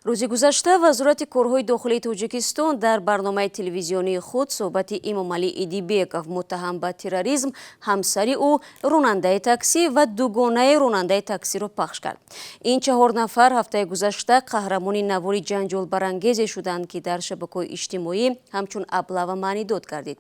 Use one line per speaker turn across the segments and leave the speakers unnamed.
Рӯзи гузашта Вазорати корҳои дохилии Тоҷикистон дар барномаи телевизионии худ суҳбати Имомалӣ Идибеков, муттаҳам ба терроризм, ҳамсари ӯ, ронандаи таксӣ ва дугонаи ронандаи таксиро пахш кард. Ин чаҳор нафар ҳафтаи гузашта қаҳрамони навори ҷанҷолбарангезе шуданд, ки дар шабакаҳои иҷтимоӣ ҳамчун облава маънидод гардид.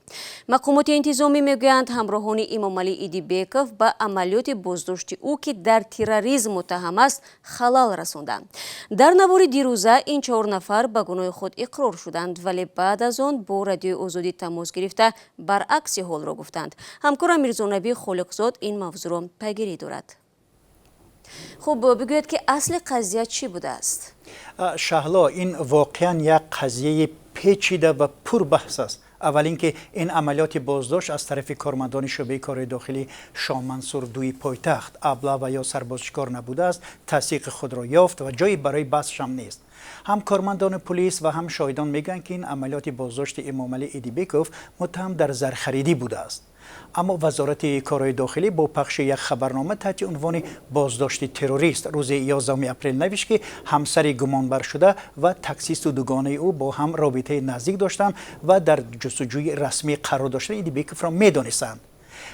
Мақомоти интизомӣ мегӯянд, ҳамроҳони Имомалӣ Идибеков ба амалиёти боздошти ӯ, ки дар терроризм муттаҳам аст, халал расонданд. Дар навори дирӯза ин чаҳор нафар ба гуноҳи худ иқрор шуданд, вале баъд аз он бо Радиои Озодӣ тамос гирифта, баръакси ҳолро гуфтанд. Ҳамкорам Мирзонаби Холиқзод ин мавзӯъро пайгирӣ дорад. Хуб, бигӯед, ки асли қазия чӣ будааст?
Шаҳло, ин воқеан як қазияи печида ва пурбаҳс аст. Аввал ин ки ин амалиёти боздошт аз тарафи кормандони шӯъбаи корҳои дохилии Шоҳмансур дуи пойтахт облава ё сарбозшикор набудааст, тасдиқи худро ёфт ва ҷое барои баҳсшам нест. Ҳам кормандони пулис ва ҳам шоҳидон мегӯянд, ки ин амалиёти боздошти Эмомалӣ Идибеков, муттаҳам дар зархаридӣ, будааст. Аммо Вазорати корҳои дохилӣ бо пахши як хабарнома таҳти унвони «Боздошти террорист» рӯзи 11 апрел навишт, ки ҳамсари гумонбаршуда ва таксисту дугонаи ӯ бо ҳам робитаи наздик доштанд ва дар ҷустуҷӯи расмӣ қарор доштани Идибековро медонистанд.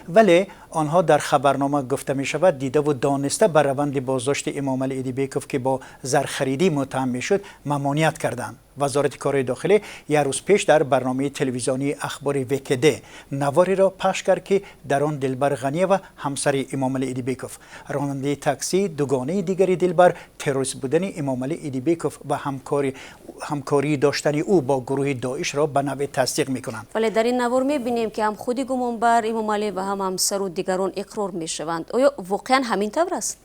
Вале онҳо, дар хабарнома гуфта мешавад, дидаву дониста ба раванди боздошти Эмомалӣ Идибеков, ки бо зархаридӣ муттаҳам мешуд, мамоният карданд. Вазорати корҳои дохилӣ як рӯз пеш дар барномаи телевизионии «Ахбори ВКД» навориро пахш кард, ки дар он Дилбар Ғаниева, ҳамсари Эмомалӣ Идибеков, ронандаи таксӣ, дугонаи дигари Дилбар, террорист будани Эмомалӣ Идибеков ва ҳамкории доштани ӯ бо гурӯҳи Доишро ба навъе тасдиқ мекунанд.
Вале дар ин навор мебинем, ки ҳам худи гумонбар Эмомалӣ ва ҳам ҳамсару дигарон иқрор мешаванд. Оё воқеан ҳамин тавр аст?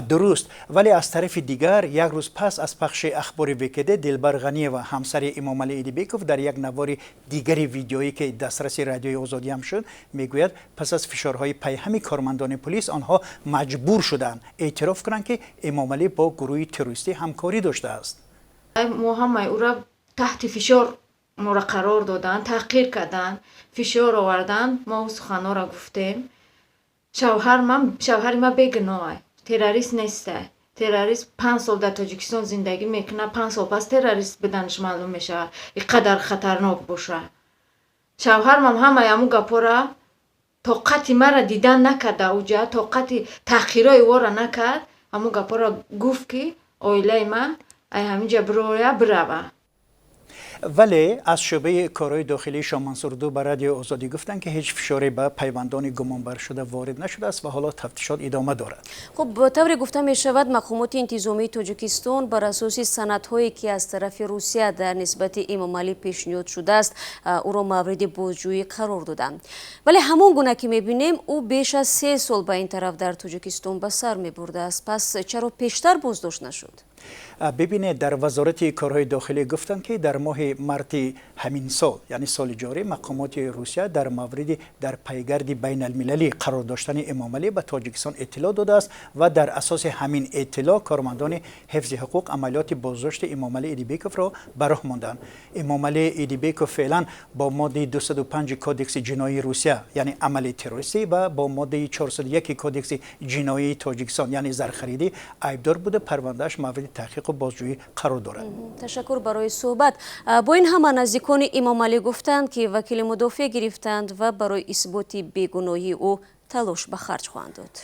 Дуруст, вале аз тарафи дигар, як рӯз пас аз пахши «Ахбори ВКД» Дилбар Ғаниева, ҳамсари Эмомалӣ Идибеков, дар як навори дигари видеоӣ, ки дастраси Радиои Озодӣ ҳам шуд, мегӯяд, пас аз фишорҳои пайҳами кормандони пулис онҳо маҷбур шуданд эътироф кунанд, ки Эмомалӣ бо гурӯҳи террористӣ ҳамкорӣ доштааст.
Мо ҳамаи ӯра таҳти фишор моро қарор доданд, таҳқир карданд, фишор оварданд. Мо ӯ суханҳоро гуфтем. Шавҳари ман бегуноҳ, террорист нестай. Террорист 5 сол дар Тоҷикистон зиндагӣ мекунад, 5 сол пас террорист буданаш маълум мешавад, ин қадар хатарнок бошад. Шавҳармам ҳамаи ҳамун гапҳоро тоқати маро дидан накарда, уҷа тоқати таҳқирҳои ӯро накард, ҳамун гапҳоро гуфт, ки оилаи ман ай ҳаминҷа бироя, бирава.
Вале аз шӯъбаи корҳои дохилии Шоҳмансурду ба Радиои Озодӣ гуфтанд, ки ҳеҷ фишоре ба пайвандони гумонбаршуда ворид нашудааст ва ҳоло тафтишот идома дорад.
Хуб, тавре гуфта мешавад, мақомоти интизомии Тоҷикистон бар асоси санадҳое, ки аз тарафи Русия дар нисбати Эмомалӣ пешниҳод шудааст, ӯро мавриди бозҷӯӣ қарор доданд. Вале ҳамон гуна ки мебинем, ӯ беш аз 3 сол ба ин тараф дар Тоҷикистон ба сар мебурдааст. Пас чаро пештар боздошт нашуд?
Бибинед, дар Вазорати корҳои дохилӣ гуфтанд, ки дар моҳи марти ҳамин сол, яъне соли ҷорӣ, мақомоти Русия дар мавриди дар пайгарди байналмилалӣ қарор доштани Эмомалӣ ба Тоҷикистон иттилоъ додааст ва дар асоси ҳамин иттилоъ кормандони ҳифзи ҳуқуқ амалиёти боздошти Эмомалӣ Идибековро ба роҳ монданд. Эмомалӣ Идибеков феълан бо моддаи 205 Кодекси ҷиноии Русия, яъне амали террористӣ, ва бо моддаи 401 Кодекси ҷиноии Тоҷикистон, яъне зархаридӣ, айбдор буда, парвандааш мавриди таҳқиқу бозҷӯӣ қарор дорад.
Ташаккур барои суҳбат. Бо ин ҳама, наздикони Эмомалӣ гуфтанд, ки вакили мудофеъ гирифтанд ва барои исботи бегуноҳии ӯ талош ба харҷ хоҳанд дод.